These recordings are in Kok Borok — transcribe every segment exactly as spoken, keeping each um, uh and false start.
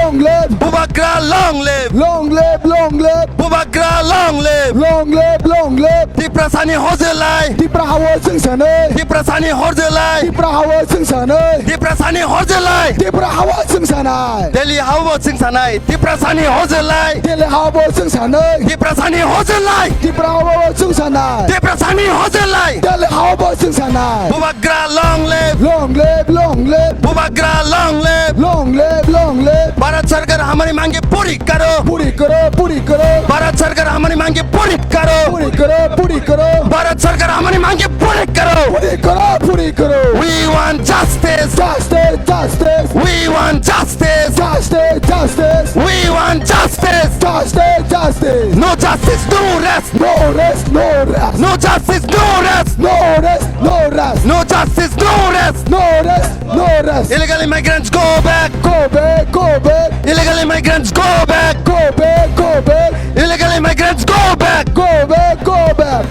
Long live! Bubagra long live! Long live, long live! Bubagra long live! Long live, long live! Tiprasani hojlai! Tipra hao chwng sanai! Tiprasani hojlai! Tipra hao chwng sanai! Tiprasani hojlai! Tipra hao chwng sanai! Delhi hao chwng sanai! Tiprasani hojlai! Delhi hao chwng sanai! Tiprasani hojlai! Tipra hao chwng sanai! Tiprasani hojlai! Delhi hao chwng sanai! Bubagra long live! Long live, long live! Bubagra long live! Long live, long live! Bharat Sarkar hamari mange puri karo! Puri karo, puri karo! Bharat Sarkar hamari mange puri karo! Puri karo, puri karo! Bharat Sarkar hamari mange puri karo! Puri karo, puri karo! We want justice! Justice, justice! We want justice! Justice, justice! We want justice! Justice, justice! No justice, no rest! No rest, no rest! No justice, no rest! No rest, no rest! No justice, no rest! No rest, no rest! Illegal immigrants, go back! Go back, go back! Illegal immigrants, go back! Go back, go back! Illegal immigrants, go back! Go back, go back!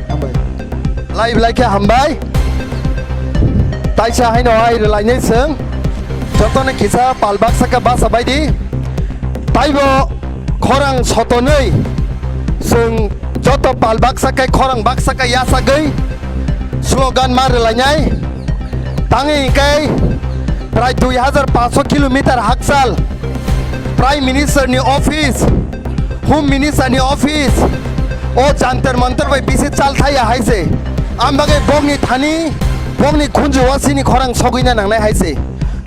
Hambai. Live like hambai. Taisa haino ai rwlainai chwng. Jotono kisa pal baksa khe basa baidi. Taibo khorang sotonwi chwng joto pal baksa khe khorang baksa khe yasagwi slogan ma rwlainai. Tangwi hwnkhe prai dui hajar paanso kilometer hakchal Prime Minister ni office, Home Minister ni office, o Jantar Mantar bai bisi chal thaya hai se. Ang bagwi bokni thani, bokni khunju o sini khorang sogwina nangnai hai se.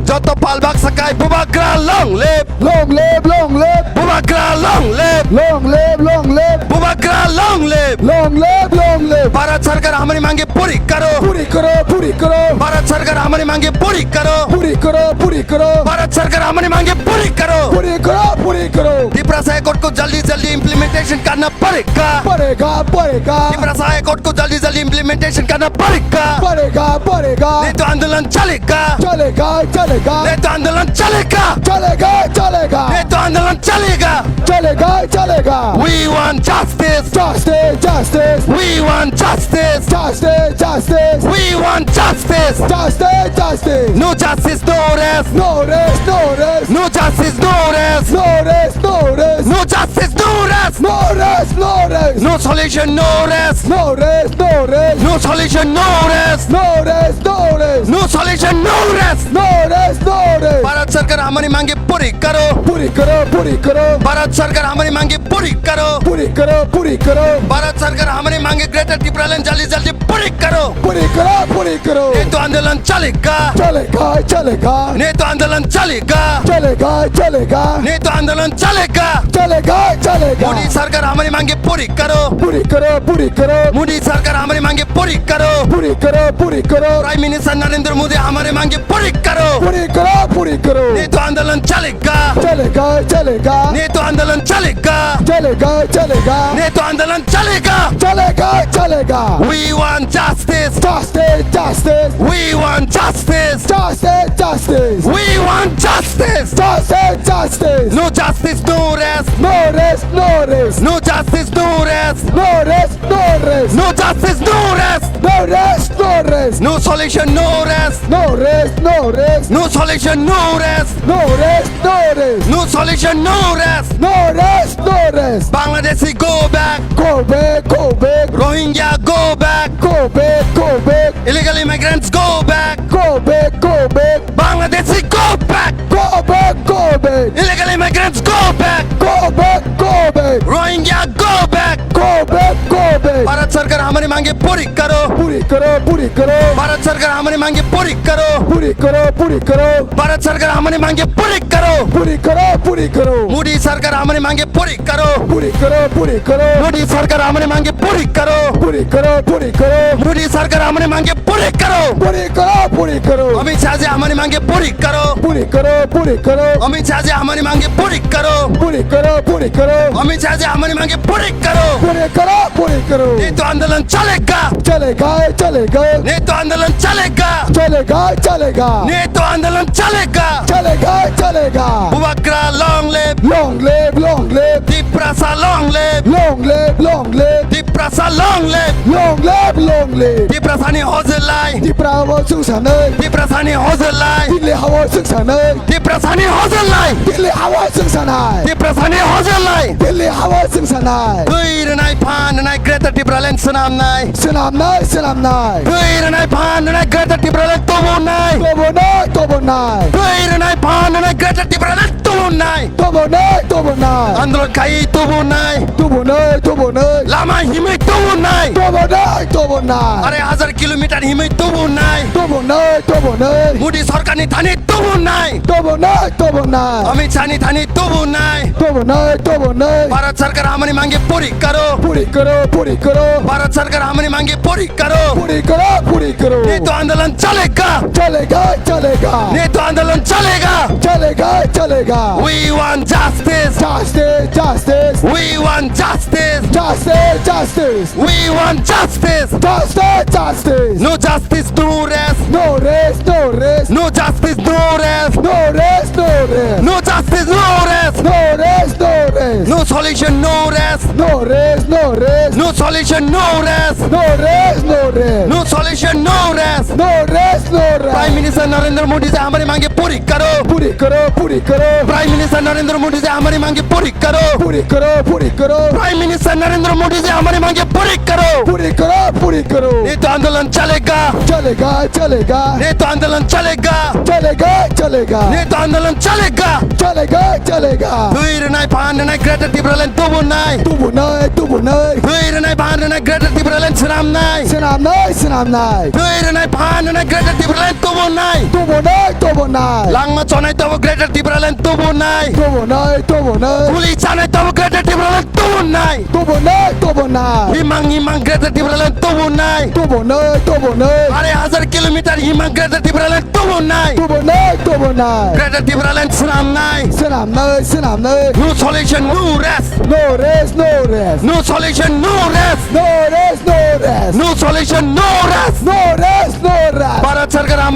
Joto pal baksa kai Bubagra long live! Long live, long live! Bubagra long live! Long live, long live! Bubagra long live! Long live, long live! Bharat Sarkar hamari mange puri karo! Puri karo, puri karo! Bharat Sarkar hamari mange puri karo! Puri karo, puri karo! Bharat Sarkar hamari mange puri karo! Puri karo, puri karo! Tiprasa Accord ko jaldi jaldi implementation karna padega! Padega, padega! Tiprasa Accord ko jaldi jaldi implementation karna padega! Padega, padega! Nahi to andolan chalega! Chalega, chalega! Nahi to andolan chalega! Chalega, chalega! Nahi to andolan chalega! Chalega, chalega! We want justice! Justice, justice! We want justice! Justice, justice! We want justice! Justice, justice! No justice, no rest! No rest, no rest! No justice, no rest! No rest, no rest! No justice, no rest! No rest, no rest! No solution, no rest! No rest, no rest! No solution, no rest! No rest, no rest! No solution, no rest! No rest, no rest! Bharat Sarkar hamari mange puri karo! Puri karo, puri karo! Bharat Sarkar hamari mange puri karo! Puri karo, puri karo! Bharat Sarkar hamari mange Greater Tipraland jaldi jaldi puri karo! Puri karo, puri karo! Nahi to andolan chalega! Chalega, chalega! Nahi to andolan chalega! Chalega, chalega! Nahi to andolan chalega! Chalega, chalega! Modi Sarkar hamari mange puri karo! Puri karo, puri karo! Modi Sarkar hamari mange puri karo! Puri karo, puri karo! Prime Minister Narendra Modi hamare mange puri karo! Puri karo, puri karo! Nahi to andolan chalega! Chalega, chalega! Nahi to andolan chalega! Chalega, chalega! Nahi to andolan chalega! Chalega, chalega! We want justice! Justice, justice! We want justice! Justice, justice! We want justice! Justice, justice! No justice, no rest! No rest, no rest! No justice, no rest! No rest, no rest! No justice, no rest! No rest, no rest! No solution, no rest! No rest, no rest! No solution, no rest! No rest, no rest! No solution, no rest! No rest, no rest! Bangladeshi, go back! Go back, go back! Rohingya, go back! Go back, go back! Illegal immigrants, go back! Go back, go back! Bangladeshi, go back! Go back, go back! Illegal immigrants, go back! Go back, go back! Rohingya, go back! Go back, go back! Bharat Sarkar hamari mange puri karo! Puri karo, puri karo! Bharat Sarkar hamari mange puri karo! Puri karo, puri karo! Bharat Sarkar hamari mange puri karo! Puri karo, puri karo! Modi Sarkar hamari mange puri karo! Puri karo, puri karo! Modi Sarkar hamari mange puri karo! Puri karo, puri karo! Modi Sarkar hamari mange puri karo! Puri karo, puri karo! Amit Shah ji hamari mange puri karo! Puri karo, puri karo! Amit Shah ji hamari mange puri karo! Puri karo, puri karo! Amit Shah ji hamari mange puri karo! Puri karo, puri karo! Nahi to andolan chalega! Chalega, chalega! Nahi to andolan chalega! Chalega, chalega! Nahi to andolan chalega! Chalega, chalega! Bubagra long live! Long live, long live! Tiprasa long live! Long live, long live! Tipra Tiprasa long live! Long live, long live! Tiprasani hojlai! Tipra hao chwngsanai! Tiprasani hojlai! Delhi hao chwngsanai! Tiprasani hojlai! Delhi hao chwngsanai! Tiprasani hojlai! Delhi hao chwngsanai! Twi rwnai phan rwnai Greater Tipraland swnamnai! Swnamnai, swnamnai! Twi rwnai phan rwnai Greater Tipraland tubunai! Tubunai, tubunai! Twi rwnai phan rwnai Greater Tipraland tubunai! Tubunai, tubunai! Andolon khai tubunai! Tubunai, tubunai! Lama himwi tubunai! Tubunai, tubunai! Arai hajar kilometer himwi tubunai! Tubunai, tubunai! Modi sarkarni thani tubunai! Tubunai, tubunai! Amit Shahni thani tubunai! Tubunai, tubunai! Bharat sarkar hamani mange puri karo! Puri karo, puri karo! Bharat sarkar hamani mange puri karo! Puri karo, puri karo! Netu andolon chalega! Chalega, chalega! Netu andolon chalega! Chalega, chalega! We want justice! Justice, justice! We want justice! Justice, justice! We want justice! Justice, justice! No justice, no rest! No rest, no rest! No justice, no rest! No rest, no rest! No justice, no rest! No rest, no rest! No solution, no rest! No rest, no rest! No solution, no rest! No rest, no rest! No solution, no rest! No rest, no rest! Prime Minister Narendra Modi ji hamari mange puri karo! Puri karo, puri karo! Prime Minister Narendra Modi ji hamari mange puri karo! Puri karo, puri karo! Prime Minister Narendra Modi ji hamari mange puri karo! Puri karo, puri karo! Netu andolon chalega! Chalega, chalega! Netu andolon chalega! Chalega, chalega! Netu andolon chalega! Chalega, chalega! Twi rwnai phan rwnai Greater Tipraland tubunai! Tubunai, tubunai! Twi rwnai phan rwnai Greater Tipraland swnamnai! Swnamnai, swnamnai! Twi rwnai phan rwnai Greater Tipraland tubunai! Tubunai, tubunai! Langma chonai tobo Greater Tipraland tubunai! Tubunai, tubunai! Guli chanai tobo Greater Tipraland tubunai! Tubunai, tubunai! Himang himang Greater Tipraland tubunai! Tubunai, tubunai! Arai hajar kilometer himang Greater Tipraland tubunai! Tubunai, tubunai! Greater Tipraland swnamnai! Swnamnai, swnamnai! No solution, no rest! No rest, no rest! No solution, no rest! No rest, no rest! No solution, no rest! No rest, no rest! Bharat sarkar hamari